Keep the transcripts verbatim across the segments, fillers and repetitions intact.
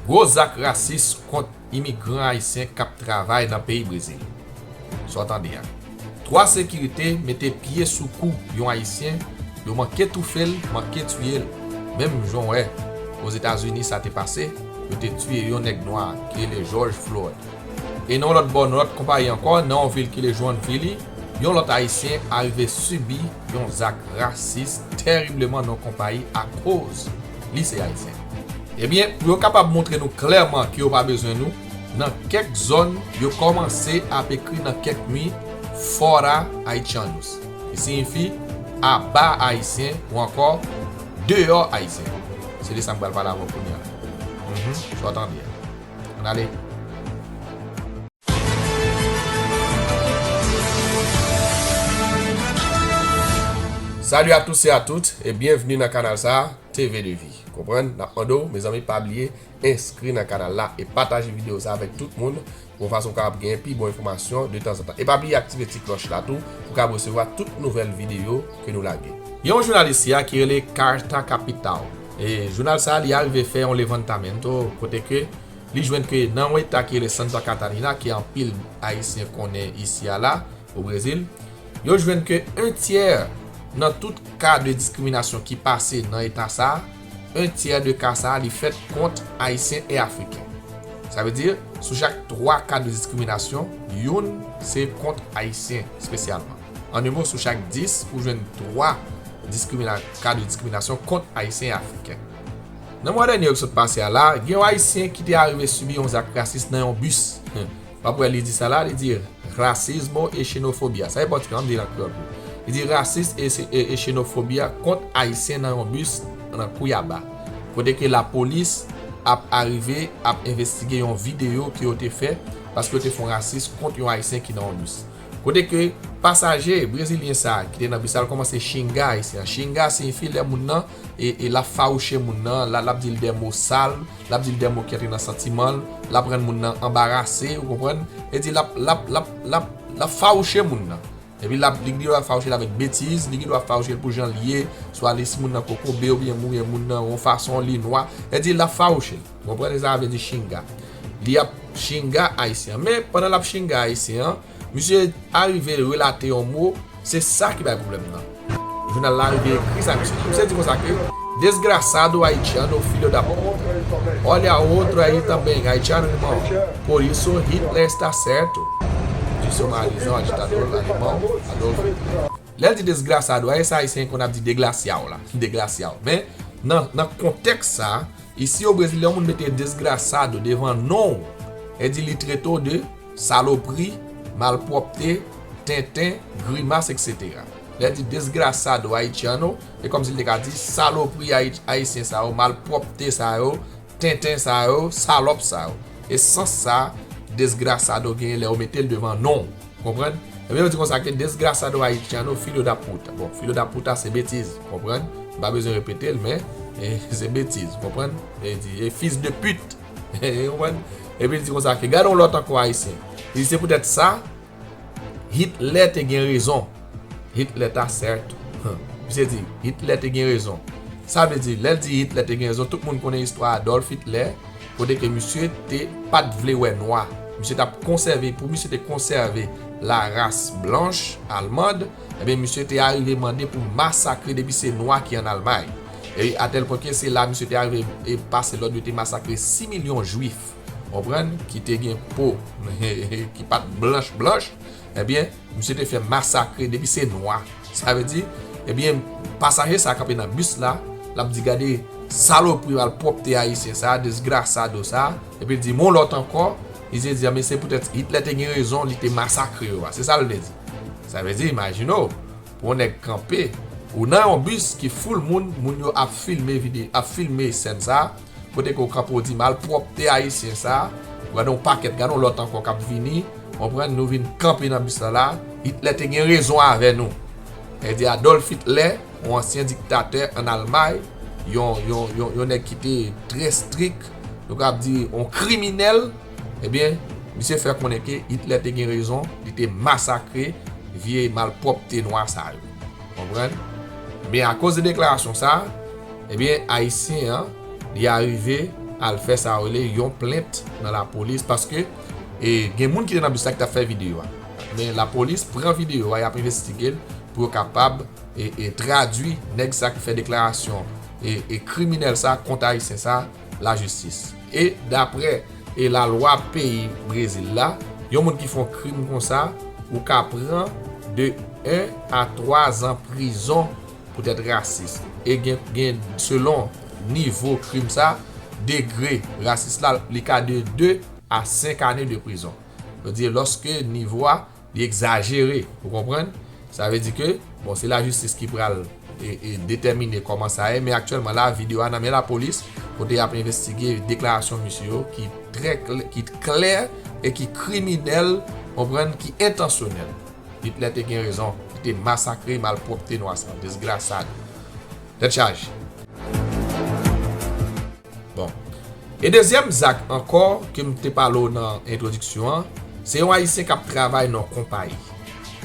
Gwo zak rasis kont imigran ayisyen k ap travay nan peyi Brezil. Sa w tande a. Twa sekirite mete pye sou kou yon ayisyen, yo manke toufe l, manke tiye l. Menm jan w wè Ozetazini sa te pase, yo te tiye yon nèg nwa ki rele George Floyd. E nan yon lòt bò, nan lòt konpayi ankò, nan yon vil ki rele Joinville, yon lòt ayisyen arive sibi yon zak rasis teribleman nan yon konpayi akoz li se ayisyen. Ebyen, pou yo kapab montre nou klèman ke yo pa bezwen nou, nan kèk zòn, yo kòmanse ap ekri nan kèk mi Fora Haitianos, ki siyifi aba ayisyen ou ankò deyò ayisyen. Se de sa m pral pale avè w kounye a la. Mhm, sa w tande a. Ann ale. Salut à tous et à toutes et bienvenue nan kanal sa, T V de Vie. Konprann? N ap mande w, mezanmi, pa bliye enskri nan kanal la e pataje videyo sa avèk tout moun, pou yon fason w kapab genyen pi bon enfòmasyon de tanzantan. E pa bliye aktive ti klòch la tou, pou w kapab resevwa tout nouvèl videyo ke nou lage. Gen yon jounalis isi a ki rele Carta Capital. E jounal sa, li arive fè yon levantamiento, kote ke li jwenn ke nan yon eta ki rele Santa Catarina, ke anpil Ayisyen konnen isi a la, o Brezil, yo jwenn ke en tyè nan tout ka de diskriminasyon ki pase nan eta sa, en tyè de ka sa, li fèt kont Ayisyen e Afriken. Sa vle di, sou chak twa ka de diskriminasyon, youn se kont Ayisyen espesyalman. An en mo, sou chak dis, ou jwenn twa diskrimina-, ka de diskriminasyon kont Ayisyen e Afriken. Nan mwa dènye yo ki sot pase a la, gen yon Ayisyen ki te arive sibi yon zak rasis nan yon bis. W ap wè li di sa la, li di racismo e xenofobia. Sa e pòtigè, an m di l an kreyòl tou. Li di rasis e, e, e xenofobia kont Ayisyen nan yon bis nan Kouyaba. Kote ke lapolis ap arive, ap envestige yon videyo ke yo te fè, paske yo te fè yon rasis kont yon Ayisyen ki nan yon bis. Kote ke pasaje brezilyen sa a ki te nan bis la, l kòmanse xinga Ayisyen an. Xinga siyifi lè moun nan, e, e l ap fawouche moun nan, l a, l ap di l de mo sal, l ap di l de mo ki antre nan santiman l, l ap rann moun nan anbarase, ou konprann? E di l ap, l ap, l ap, l ap, l ap fawouche moun nan. Epi l ap, li gen dwa fawouche l avèk betiz, li gen dwa fawouche l pou jan l ye, swa li si moun nan kokobe oubyen, oubyen moun nan yon fason, li nwa. E di l ap fawouche l. Ou konprann? E sa vle di xinga. Li ap xinga Ayisyen an. Men, pandan l ap xinga Ayisyen an, misye arive relate yon mo, se sa ki bay pwoblèm nan. Jounal la rive ekri sa, misye di. Misye di konsa ke, desgraçado haitiano, filho da puta. Olha outro aí também, haitiano, irmão. Por isso, Hitler está certo. Disse o malizão, ditador alemão, Adolf Hitler. Lè l di desgraçado, e sa ayisyen konn ap di deglasyaw la. Deglasyaw. Men, nan, nan kontèks sa, isi o Brezil, lè yon moun mete desgraçado devan non w, e di li trete w de salopri, malpwòpte, tenten, grimas, etsetera. Lè di desgraçado haitiano, e kòmsi li te ka di salopri ayi-, ayisyen sa yo, malpwòpte sa yo, tenten sa yo, salòp sa yo. E sans sa, desgraçado genyen lè yo mete l devan non w. Konprann? Ebyen, yo di konsa ke desgraçado haitiano, filho da puta. Bon, filho da puta se betiz, konprann? M pa bezwen repete l, men, e, se betiz, konprann? E di, e fils de pute. Ou konprann? Epi li di konsa ke, gade yon lòt ankò ayisyen. Li di, se poutèt sa, Hitler te gen rezon. Hitler tá certo. Misye di, Hitler te gen rezon. Sa vle di, lè l di Hitler te gen rezon, tout moun konnen istwa Adolf Hitler, kote ke misye te pa t vle wè nwa. Misye t ap konsève, pou misye te konsève la race blanche allemande, ebyen, misye te arive mande pou masakre depi se nwa ki ann Almay. E atèl pwen ke se la misye te arive e pase lòd yo te masakre sis milyon jwif, konprann, ki te gen po ki pa t blanch blanch, ebyen, misye te fè masakre depi se nwa. Sa vle di, ebyen, pasaje sa kanpe nan bis la, l ap di, gade salopri malpwòpte ayisyen sa, desgraçado sa, epi l di, yon lòt ankò, li te di, men se poutèt Hitler te gen rezon, li te masakre yo a. Se sa l te di. Sa vle di, imajine w, pou yon nèg kanpe, ou nan yon bis ki full moun, moun yo ap filme vide-, ap filme sèn sa, kote ke w kanpe w di malpwòpte ayisyen sa, gade yon pakèt, gade yon lòt ankò k ap vini, konprann, nou vin kanpe nan bis la la, Hitler te gen rezon avè nou. E di Adolf Hitler, yon ansyen diktatè ann Almay, yon, yon, yon, yon nèg ki te trè strik, nou ka di yon kriminèl, ebyen, misye fè konnen ke Hitler te gen rezon, li te masakre vye malpwòpte nwa sa yo. Konprann? Men akoz de deklarasyon sa, ebyen, ayisyen an, li arive al fè sa yo rele yon plent nan lapolis, paske, e, gen moun ki te nan bis la ki t ap fè videyo a. Men lapolis pran videyo a, y ap envestige l pou yo kapab, e, e, tradui nèg sa ki fè deklarasyon, e, e, kriminèl sa kont Ayisyen sa lajistis. E daprè, e, lalwa peyi Brezil la, yon moun ki fè yon krim konsa, ou ka pran de en a twa zan prizon poutèt rasis. E gen, gen selon nivo krim sa, degre rasis la, li ka de de a senk ane de prizon. Yo di lòske nivo a, li egzajere, ou konprann? Sa vle di ke, bon, se lajistis ki pral, e, e, detèmine kòman sa ye, men aktyèlman la, videyo a nan men lapolis, kote y ap envestige deklarasyon misye yo ki trè klè, ki klè e ki kriminèl, konprann, ki entansyonèl. Hitler te gen rezon, li te masakre malpwòpte nwa sa, desgrasad. Tèt chaje. Bon. E dezyèm zak ankò ke m te pale w nan entwodiksyon an, se yon Ayisyen k ap travay nan yon konpayi.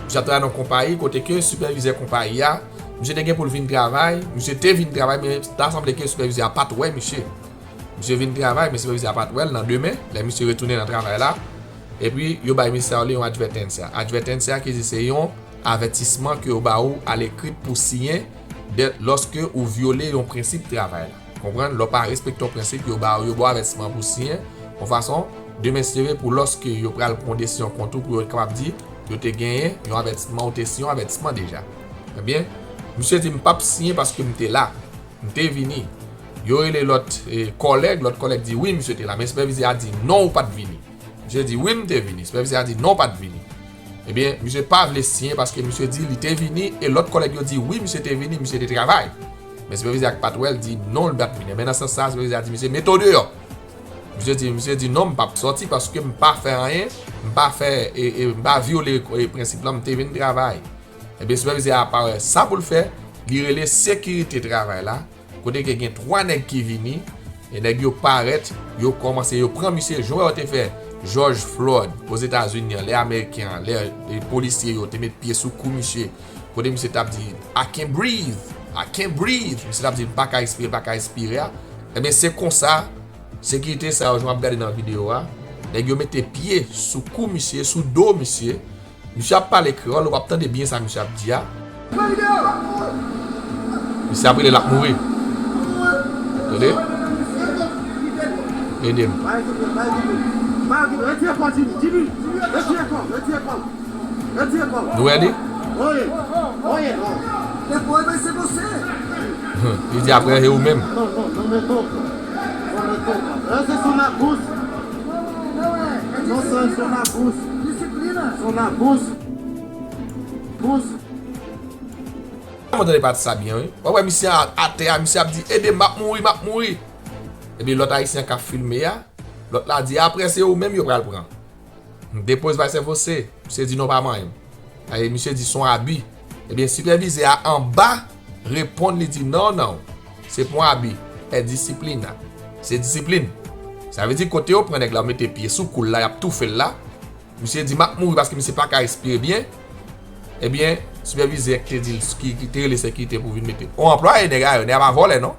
Misye ap travay nan yon konpayi kote ke sipèvizè konpayi a, misye te gen pou l vin travay, misye te vin travay, men ta sanble ke sipèvizè a pa t wè misye. Misye vin travay, men sipèvizè a pa t wè l nan demen, lè misye retounen nan travay la. Epi, yo bay misye sa yo li yon advertence. Advertence a ki di se yon avètisman ke yo ba ou alekri pou siyen dè, lòske ou vyole yon prensip travay la. Konprann? Lè w pa respekte yon prensip, yo ba ou, yo ba w avètisman pou siyen. Yon fason, demen si Dye vle, pou lòske yo pral pran yon desizyon kont ou, pou yo kapab di, yo te genyen yon avètisman, ou te siyen yon avètisman deja. Ebyen, misye di, "M p ap siyen paske m te la. M te vini." Yo rele lòt, e, kòlèg, lòt kòlèg di, "Wi, misye te la." Men sipèvizè a di, "Non, ou pa t vini." Misye di, "Wi, m te vini." Sipèvizè a di, "Non, w pa t vini." Ebyen, misye pa vle siyen paske misye di li te vini e lòt kòlèg yo di, "Wi, misye te vini, misye te travay." Men sipèvizè a k pa t wè l di, "Non, l pa t vini." Men nan sans sa, sipèvizè a di, "Misye, mete w deyò." Misye di, misye di, "Non, m p ap sòti paske m pa fè anyen, m pa fè, e, e, m pa vyole, e, prensip lan, m te vin travay." Ebyen, sipèvizè a pa wè sa pou l fè, li rele sekirite travay la, kote ke gen twa nèg ki vini, e nèg yo parèt, yo kòmanse, yo pran misye, jan yo te fè George Floyd Ozetazini an, lè Ameriken an, lè, e, polisye yo te met pye sou kou misye, kote misye t ap di, "I can't breathe, I can't breathe." Misye t ap di, "M pa ka respire, m pa ka respire" a. Ebyen, se konsa, sekirite sa yo, jan w ap gade nan videyo a, nèg yo mete pye sou kou misye, sou do misye, Misye ap pale kreyòl, w ap tande byen sa misye ap di a. Misye ap rele l ap mouri. Tande? Ede m. Nou wè li? Li di apre e ou menm. Son abous. Son abous. Abous. Mwen tande pati sa byen, wi. W ap wè misye a, atè a, misye ap di, "Ede m, m ap mouri, m ap mouri." Epi lòt ayisyen k ap filme a, lòt la di, "Apre se ou menm yo pral pran." Depois vai ser você. Misye di, "Non, pa manyen m." Aye, misye di, "Se yon abi." Ebyen, sipèvizè a anba reponn li di, "Non, non. Se pa yon abi. É disiplina." Se disiplin. Sa vle di, kote yo pran nèg la, yo mete pye sou kou l la, y ap toufe l la. Misye di, "M ap mouri paske misye pa ka respire byen." Ebyen, sipèvizè ki te di l, ki, ki te rele sekirite pou vin mete. On anplwaye nèg a yo, nèg a pa vòlè, non.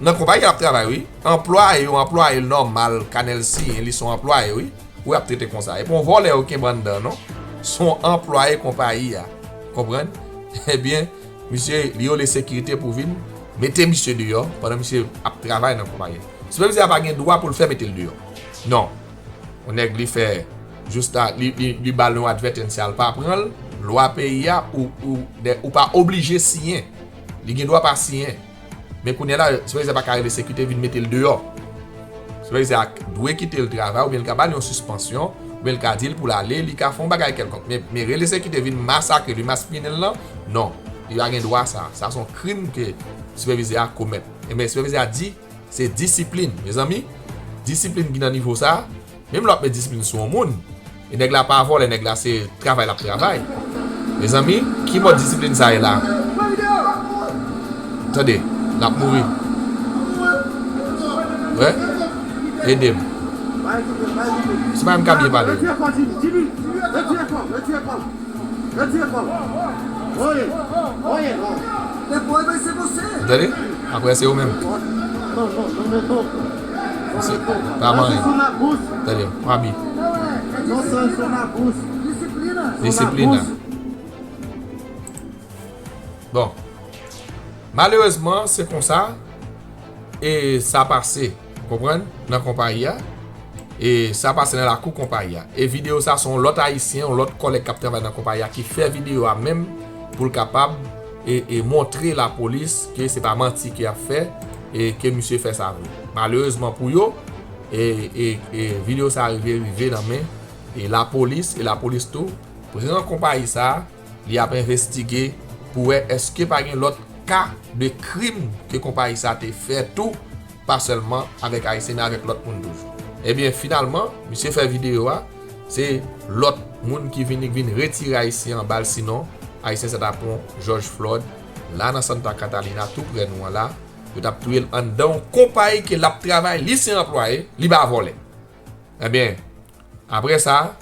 Nan konpayi l ap travay, wi. Anplwaye yo, anplwaye l nòmal, kanèl siyen, li se yon anplwaye, wi. Ou ap trete konsa. E pa yon vòlè yo kenbe anndan, non. Se yon anplwaye konpayi a. Konprann? Ebyen, misye, li rele sekirite pou vin mete misye deyò pandan misye ap travay nan konpayi. Sipèvizè a pa gen dwa pou l fè mete l deyò. Non. Yon nèg li fè jis la, li, li, li ba l yon advertence, al pa pran l, lwa peyi a, ou, ou, de, ou pa oblije siyen. Li gen dwa pa siyen. Men kounye a la, sipèvizè a pa ka rele sekirite vin mete l deyò. Sipèvizè a dwe kite l travay, oubyen l ka ba l yon sispansyon, oubyen l ka di l pou l ale, li ka fè yon bagay kèlkonk. Men, men rele sekirite vin masakre li, maspinen l lan, non. Li pa gen dwa sa. Sa se yon krim ke sipèvizè a komèt. Ebyen, sipèvizè a di, se disiplin. Mezanmi, disiplin ki nan nivo sa, menm lè w ap met disiplin sou yon moun, e nèg la pa vòlè, nèg la se travay l ap travay. Mezanmi, ki mòd disiplin sa ye la? Tande, l ap mouri. Wè? Ede m. Se pa m k ap byen pale. Ou tande? Apre se ou menm. Non, non, non, men non. Se pa manyen. Tande, Fabi. Disiplina. Bon. Malerezman, se konsa e sa pase, konprann, nan konpayi a. E sa pase nan lakou konpayi a. E videyo sa, se yon lòt ayisyen, yon lòt kòlèg k ap travay nan konpayi a ki fè videyo a menm pou l kapab e, e montre lapolis ke se pa manti ke y ap fè e ke misye fè sa vre. Malerezman pou yo, e, e, e videyo sa rive, rive nan men e lapolis, e lapolis tou pran konpayi sa, li ap envestige pou wè èske pa gen lòt ka de krim ke konpayi sa te fè tou, pa sèlman avèk ayisyen, men avèk lòt moun toujou. Ebyen, finalman, misye fè videyo a, se lòt moun ki vini, vin retire ayisyen an bal, sinon ayisyen sa t ap pran George Floyd, la nan Santa Catalina, tou prè nou an la, yo t ap touye l anndan yon konpayi ke l ap travay, li se anplwaye, li pa vòlè. Ebyen, apre sa,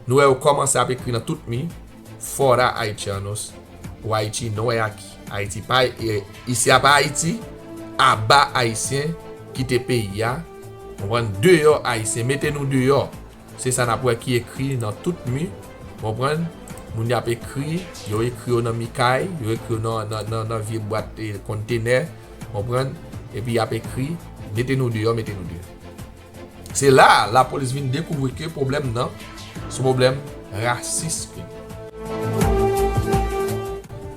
nou wè yo kòmanse ap ekri nan tout mi, Fora Haitianos, ou Ayiti nou wè aki. Ayiti pa, e, isi a pa Ayiti, aba Ayisyen, kite peyi a, konprann, deyò Ayisyen, mete nou deyò. Se sa n ap wè ki ekri nan tout mi, konprann, moun y ap ekri, yo ekri yo nan mi kay, yo ekri yo nan, nan, nan, nan vye bwat e kontenè, konprann, epi y ap ekri, mete nou deyò, mete nou deyò. Se la a, lapolis vin dekouvri ke pwoblèm nan, se pwoblèm rasis ke li.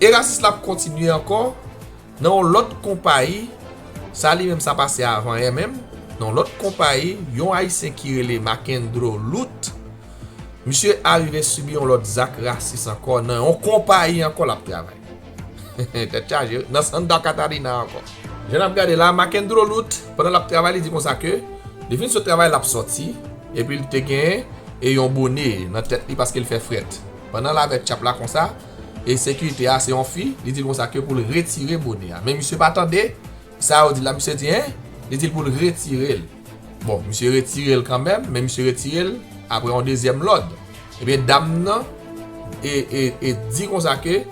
E rasis la ap kontinye ankò nan yon lòt konpayi, sa li menm sa pase avan yè menm, nan yon lòt konpayi, yon ayisyen ki rele Macandro Lut, misye arive sibi yon lòt zak rasis ankò nan yon konpayi ankò l ap travay. Tèt chaje, nan Santa Catarina ankò. Jan n ap gade la, Macandro Lut, pandan l ap travay, li di konsa ke li fin sot travay, l ap sòti, epi l te gen e yon bone nan tèt li paske l fè frèt. Pandan l avèk tchap la konsa, e sekirite a se yon fi, li di l konsa ke pou l retire bone a. Men misye pa tande sa yo di la, misye di, en? Li di l pou l retire l. Bon, misye retire l kanmenm, men misye retire l apre yon dezyèm lòd. Ebyen, dam nan e, e, e di konsa ke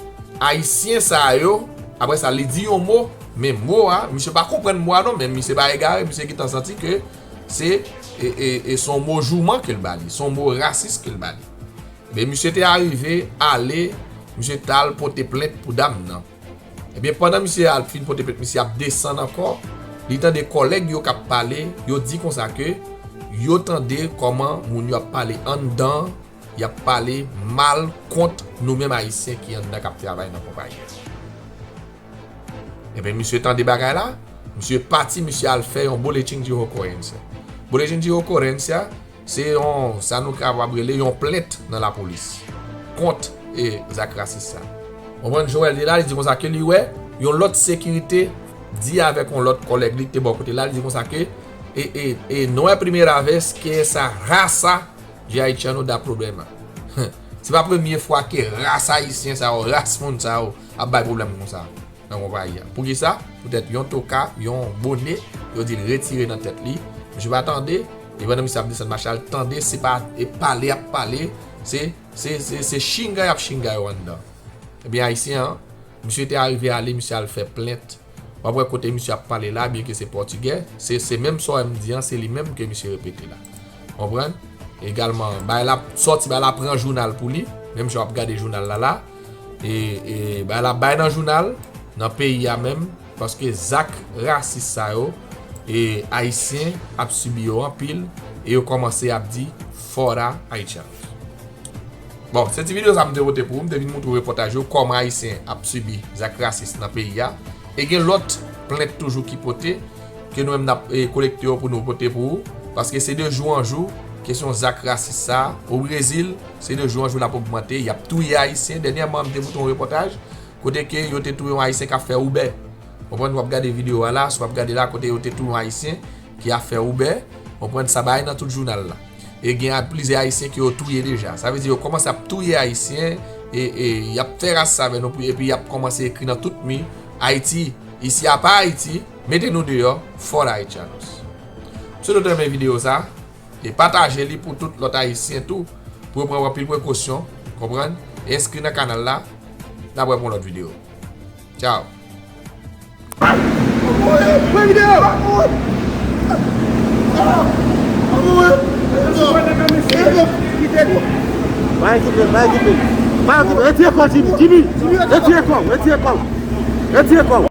ayisyen sa yo, apre sa, li di yon mo, men mo a, misye pa konprann mo a non, men misye pa egare, misye gentan santi ke se, e, e, e se yon mo jouman ke l ba li, se yon mo rasis ke l ba li. Men misye te arive ale, misye t al pote plent pou dam nan. Ebyen, pandan misye al fin pote plent, misye ap desann ankò, li tande kòlèg yo k ap pale, yo di konsa ke yo tande kòman moun yo ap pale anndan, y ap pale mal kont nou menm Ayisyen ki anndan k ap travay nan konpayi a. Ebyen, misye tande bagay la, misye pati, misye al fè yon boletin de okorensia. Boletin de okorensia, se yon, sa nou kapab rele yon plent nan lapolis kont e zak rasis sa. Konprann, Joel te la, li di konsa ke li wè yon lòt sekirite di avèk yon lòt kòlèg li ki te bò kote la, li di konsa ke e, e, e não é a primeira vez que essa raça de haitiano dá problema. Se pa premye fwa ke ras ayisyen sa yo, ras moun sa yo ap bay pwoblèm konsa nan konpayi a. Poukisa? Poutèt yon toka, yon bone, yo di l retire nan tèt li. Misye pa tande, e pandan misye ap desann machin, al tande, se pa e pale y ap pale, se, se, se, se chinga y ap chinga yo anndan. Ebyen, ayisyen an, misye te arive ale, misye al fè plent. W ap wè kote misye ap pale la, byenke se pòtigè, se, se menm sa w wè m di an, se li menm ke misye repete la. Konprann? Egalman, bay la sòti, bay la pran jounal pou li, menm jan w ap gade jounal la la. E, e bay la bay nan jounal, nan peyi a menm, paske zak rasis sa yo, e ayisyen ap sibi yo anpil, e yo kòmanse ap di, Fora Haitianos. Bon, se ti videyo sa m te pote pou ou, m te vin montre w repòtaj yo, kòman ayisyen ap sibi zak rasis nan peyi a. E gen lòt plent toujou ki pote, ke nou menm n ap, e, kolekte yo pou nou pote pou ou, paske se de jou an jou, kesyon zak rasis sa, o Brezil, se de jou an jou l ap ogmante, y ap touye ayisyen. Dènyèman, m te pote yon repòtaj, kote ke yo te touye yon ayisyen k ap fè Uber. Konprann, w ap gade videyo a la, si w ap gade la, kote yo te touye yon ayisyen ki ap fè Uber, konprann, sa bay nan tout jounal la. E gen a-, plizyè ayisyen ke yo touye deja. Sa vle di yo kòmanse ap touye ayisyen, e, e y ap fè ras sa avè nou, pou, epi y ap kòmanse ekri nan tout mi, Ayiti, isi a pa Ayiti, mete nou deyò, Fora Haitianos. M swete w te renmen videyo sa, e pataje li pou tout lòt ayisyen tou, pou yo pran anpil prekosyon, konprann, e enskri nan kanal la, n ap wè pou yon lòt videyo. Tchao. Mwen videyo. Pa okipe l, pa okipe l. Pa okipe l. Retire kò w, Jimmy. Jimmy, retire kò w, retire kò w. Retire kò w.